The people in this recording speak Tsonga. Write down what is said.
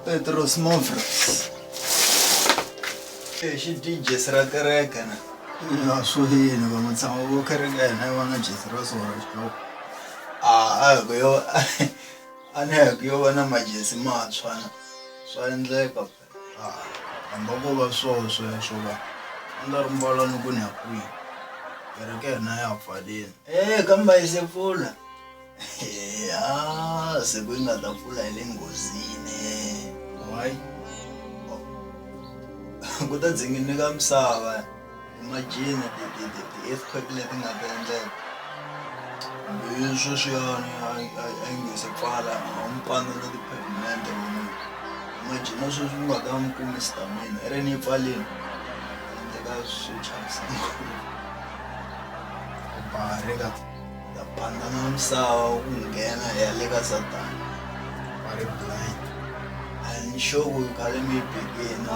Petros Movros. Xi dyi jesi ra kereke na. Ya swo yini va mutshama vo kereke ya hina yi va na jesi ra swo ra xidloko. A a hi ku yo a ni hi ku yo va na majesi mantshwa na swa endleka phela. Hambi ko va swoho sweswo va a ni ta ri mbala ni ku ni ya kwihi kereke ya hina ya ha pfalini. E kambe a yi se pfula. Ya siku yi nga ta pfula hi le nghozini. Why? Ku ta dzinginika misava imagine ti-earthquake leti nga ta endleka. Hambi sweswiyani a a yi nga se pfala a mi pandza na ti-pavement imagine na sweswi mi nga ta mi kumi stamina i ri ni yi pfalini endleka swo chavisa ngopfu. Ku ba ta pandza na misava ku nghena hi ya le ka satana va ri blind a ni sure ku khale mi yi bekini.